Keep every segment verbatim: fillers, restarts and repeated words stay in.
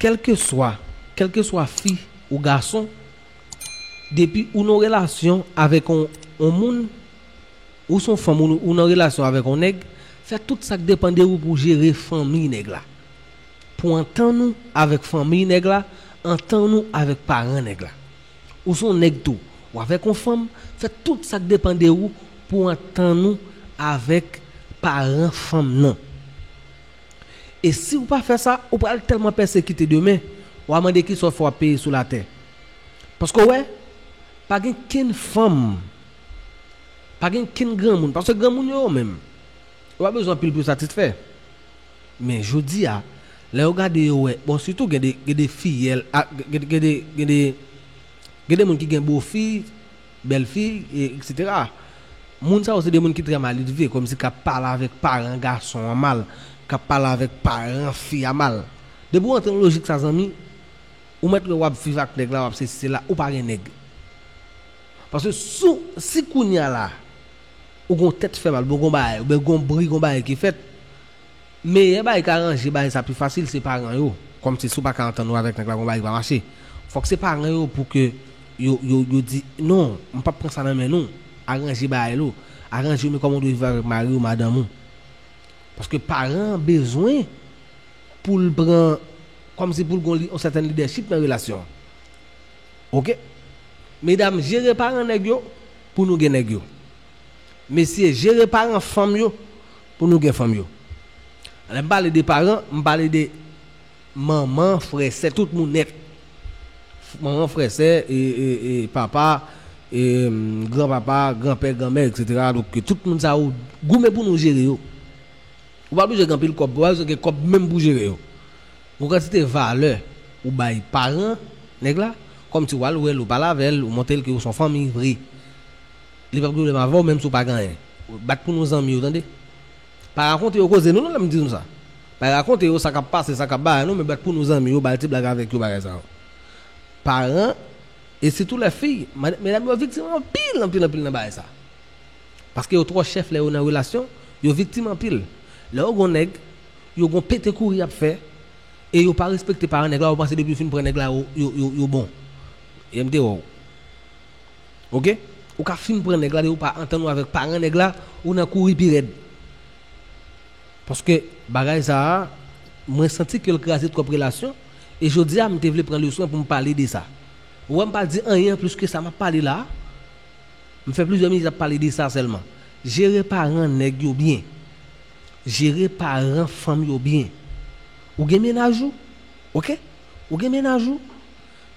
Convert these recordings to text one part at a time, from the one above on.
Kèlkeswa, kèlkeswa fi ou gason, depi ou nan relasyon avèk yon, yon moun, ou se yon fanm, ou, ou nan relasyon avèk yon nèg, fè tout sa k depann de ou pou jere fanmi nèg la. Pou antann ou avèk fanmi nèg la, antann ou avèk paran nèg la. Ou se yon nèg tou, ou avèk yon fanm, fè tout sa k depann de ou pou antann ou avèk paran fanm nan. E si w pa fè sa, ou pral tèlman pèsekite demen, w a mande ki sòf w ap peye sou latè. Paske w wè, pa gen kenn fanm, pa gen kenn granmoun, paske granmoun yo, yo menm, yo pa bezwen anpil pou yo satisfè. Men jodi a, lè yo gade yo wè, bon, sitou gen de, gen de fiyèl, a, gen, gen de, gen de, gen de moun ki gen bofi, bèlfi, e, etsetera. Moun sa yo se de moun ki trè mal elve, kòmsi k ap pale avèk paran gason an mal, k ap pale avèk paran fi a mal. Depi w rantre nan lojik sa, zanmi, ou mèt wè w ap viv ak nèg la, w ap sesi sela, ou pa gen nèg. Paske sou, si kounye a la, ou gon tèt fè mal, bon, gon bagay, oubyen gon bri, gon bagay ki fèt, meyè bagay ka ranje bagay sa pi fasil, se paran yo. Kòmsi si w pa ka antann ou avèk nèg la, gon bagay ki pa mache. Fòk se paran yo pou ke yo, yo, yo di, "Non, m p ap pran sa nan men nou. Aranje bagay yo. Aranje men kòman w dwe viv avèk mari w, madanm ou." Paske paran an bezwen pou l pran, kòmsi pou l gon li, yon sètèn lidèchip nan relasyon an. Oke? Medam, jere paran nèg yo pou nou gen nèg yo. Mesye, jere paran fanm yo pou nou gen fanm yo. Lè m pale de paran, m pale de manman, frè, sè, tout moun nèt. Manman, frè, sè, e, e, e, papa, e, m, granpapa, granpè, granmè, etsetera. Donk, tout moun sa yo, goumen pou nou jere yo. Ou pa oblije gen anpil kòb, ou pa bezwen gen kòb menm pou jere yo. Gon kantite valè ou bay paran nèg la, kòmsi w al wè l, ou pale avè l, ou montre l ke w se yon fanmi vre. Li p ap gen pwoblèm avè w, menm si w pa gen anyen. Bat pou nou zanmi yo, tande. Pa rakonte yo koze nou, non, lè m di nou sa. Pa rakonte yo sa k ap pase, sa k ap bagay nou, men bat pou nou zanmi yo, bay ti blag avèk yo, bagay sa yo. Paran, e sitou lè fi, mad-, medam yo viktim anpil, anpil, anpil nan bagay sa. Paske yo twò chèf lè yo nan relasyon, yo viktim anpil. Lè yo gon nèg, yo gon pete kouri y ap fè, e yo pa respekte paran nèg la, yo panse depi yo fin pran nèg la, yo, yo, yo, yo bon. E m te wè w. Oke? Ou ka fin pran nèg la, depi ou pa antann ou avèk paran nèg la, ou nan kouri pi rèd. Paske bagay sa a, mwen santi ke l kraze twòp relasyon, e jodi a, m te vle pran leson an pou m pale de sa. Ou wè m pa di anyen plis ke sa m ap pale la a. M fè plizyè minit ap pale de sa sèlman. Jere paran nèg yo byen. Jere paran fanm yo byen. Ou gen mennaj ou, oke? Ou gen mennaj ou.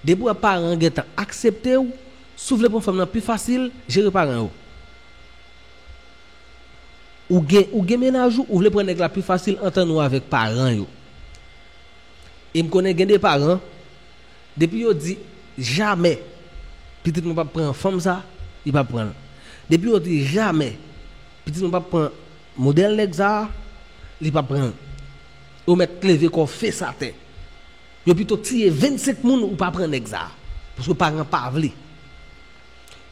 Depi w wè paran an gentan aksepte w, si w vle pran fanm nan pi fasil, jere paran yo. Ou gen, ou gen mennaj ou, ou vle pran nèg la pi fasil, antann ou avèk paran yo. E m konnen gen de paran, depi yo di, "Jamè pitit mwen p ap pran fanm sa," li p ap pran l. Depi yo di, "Jamè pitit mwen p ap pran modèl nèg sa," li p ap pran l. Ou mèt leve kò w fes atè. Yo pito tiye vennsenk moun ou pa pran nèg sa. Paske paran pa vle.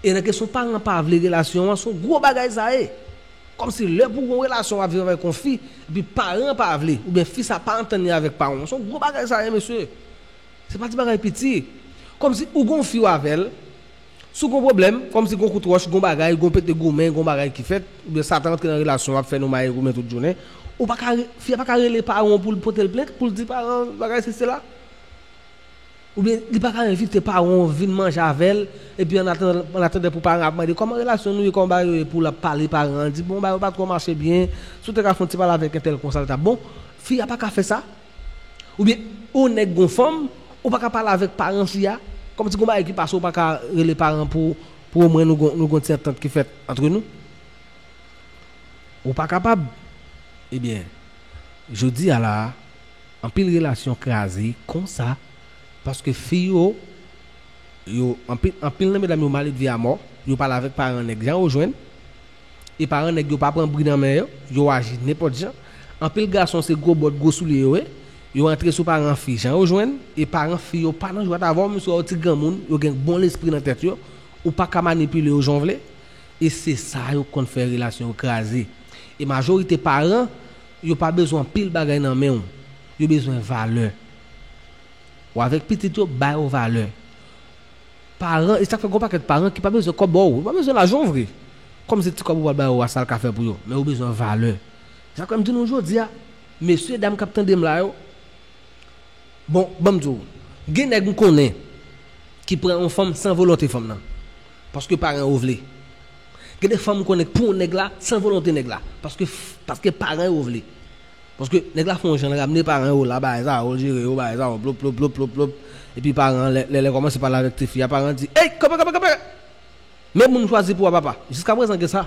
E nan kesyon paran pa vle relasyon an, se yon gwo bagay sa ye. Kòmsi lè pou gon relasyon w ap viv avèk yon fi, epi paran pa vle, oubyen fi sa pa antann li avèk paran w, se yon gwo bagay sa ye, mesye. Se pa ti bagay piti. Kòmsi ou gon fi w avè l, si w gon pwoblèm, kòmsi gon kout wòch, gon bagay, gon pete goumen, gon bagay ki fèt, oubyen Satan rantre nan relasyon w ap fè nou maye goumen tout jounen, ou pa ka re-, fi a pa ka rele paran w pou l pote l plent, pou l di paran bagay sesi sela. Oubyen li pa ka envite paran w vin manje avè l, epi an atandan, an atandan pou paran ap mande kòman relasyon nou ye, kòman bagay yo ye, pou l ap pale paran an, di bon, bagay yo pa twò mache byen, si w te ka fè yon ti pale avèk entèl konsa l t ap bon. Fi a pa ka fè sa. Oubyen ou nèg gon fanm, ou pa ka pale avèk paran fi a, kòmsi gon bagay ki pase ou pa ka rele paran pou, pou omwen nou gon, nou gon ti antant ki fèt antre nou. Ou pa kapab. Ebyen, jodi a la a, anpil relasyon kraze konsa, paske fi yo, yo, anpil, anpil nan medam yo maledve a mò, yo pale avèk paran nèg jan yo jwenn, e paran nèg yo pa pran bri nan men yo, yo aji nenpòt jan. Anpil gason se gwo bòt, gwo soulye yo ye, yo antre sou paran fi jan yo jwenn, e paran fi yo pa nan jwèt avè w, menm si w wè yo ti granmoun, yo gen bon lespri nan tèt yo, ou pa ka manipile yo jan w vle, e se sa yo konn fè relasyon yo kraze. E majorite paran, yo pa bezwen anpil bagay nan men w, yo bezwen valè. Ou avèk pitit yo, ba yo valè. Paran, e sa k fè gon pakèt paran ki pa bezwen kòb ba w, yo pa bezwen lajan w vre. Kòm se ti kòb ou pral ba yo a, sa l ka fè pou yo, men ou bezwen valè. Sa k fè m di nou jodi a, mesye dam k ap tande m la yo, bon, ban m di w, gen nèg m konnen ki pran yon fanm san volonte fanm nan, paske paran yo vle. Gen de fanm m konnen k pran yon nèg la san volonte nèg la, paske, paske paran yo vle. Paske nèg la fè yon jan l ramne paran yo la, bagay sa yo, l jere yo, bagay sa yo, plop, plop, plop, plop, plop. Epi paran, lè, lè, lè kòmanse pale avèk ti fi a, paran di, ey, kanpe, kanpe, kanpe! Men moun chwazi pou w a papa. Jiska prezan gen sa.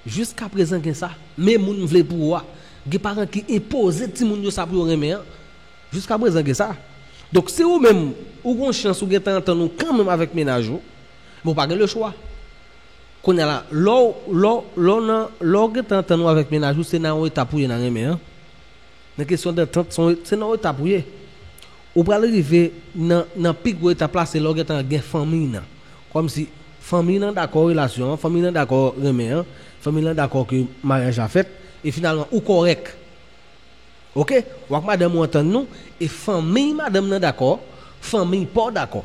Jiska prezan gen sa. Men moun vle pou w a. Gen paran ki enpoze timoun yo sa pou yo renmen an. Jiska prezan gen sa. Donk, si ou menm, ou gon chans ou gentan antann ou kanmenm avèk mennaj ou, men ou pa gen lechwa. Kounye a la, lè w, lè w, lè w nan, lè w gentan antann ou avèk mennaj ou, se nan yon etap ou ye nan renmen an. Nan kesyon dantant, se yon, se nan yon etap ou ye. Ou pral rive nan, nan pi gwo etap la, se lè w gentan gen fanmi nan. Kòmsi fanmi nan dakò relasyon an, fanmi nan dakò renmen an, fanmi nan dakò ke maryaj la fèt, e finalman, ou kòrèk. Oke? Ou ak madanm ou antann nou, e fanmi madanm nan dakò, fanmi pa w dakò.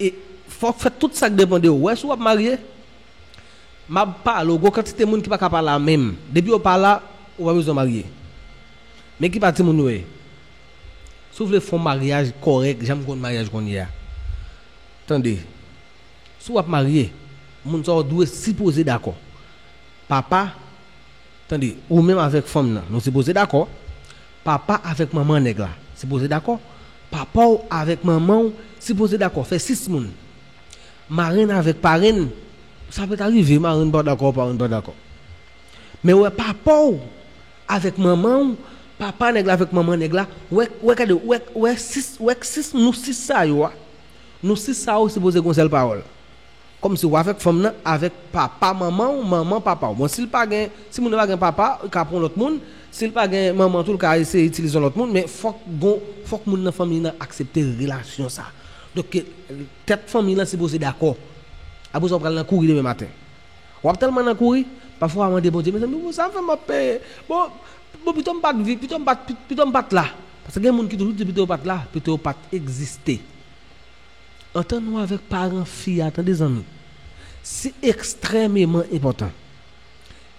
E fòk fè tout sa k depann de ou. Ou wè si w ap marye, m ap pale w, gon kantite moun ki pa ka pa la menm. Depi yo pa la, ou pa bezwen marye. Men ki pa timoun yo ye. Si w vle fè yon maryaj kòrèk, jan m konn maryaj kounye a. Tande. Si w ap marye, moun sa yo dwe sipoze dakò. Papa, tande, ou menm avèk fanm nan, nou sipoze dakò. Papa avèk manman nèg la sipoze dakò. Papa w avèk manman w sipoze dakò. Fè sis moun. Marenn avèk parenn, sa pèt arive, marenn pa dakò, parenn pa dakò. Men wè papa w avèk manman w, papa nèg la avèk manman nèg la, wè, wè, gade, wè, wè sis, wè sis, nou sis sa yo a, nou sis sa yo sipoze gon sèl pawòl. Kòmsi w avèk fanm nan, avèk papa manman w, manman papa w. Bon, si l pa gen, si moun nan pa gen papa, li ka pran lòt moun. Si l pa gen manman tou, li ka eseye itilize yon lòt moun. Men fòk gon, fòk moun nan fanmi nan aksepte relasyon sa. Donk, tèt fanmi lan sipoze dakò. Apre sa, w pral nan kouri demen maten. W ap tèlman nan kouri, pafwa w a mande Bondye, mezanmi, bon, sa fè m ap peye. Bon, bon, pito m pa t viv, pito m pa t, pito m pa t la. Paske gen moun ki toujou di pito yo pa t la, pito yo pa t egziste. Antann ou avèk paran fi a, tande zanmi. Se ekstrèmeman enpòtan.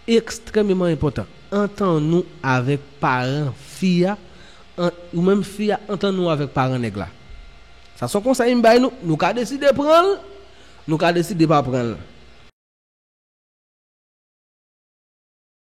Ekstrèmeman enpòtan. Antann ou avèk paran fi a, an, ou menm fi a, antann ou avèk paran nèg la. Sa se yon konsèy m bay nou, nou ka deside pran l, nou ka deside pa pran l.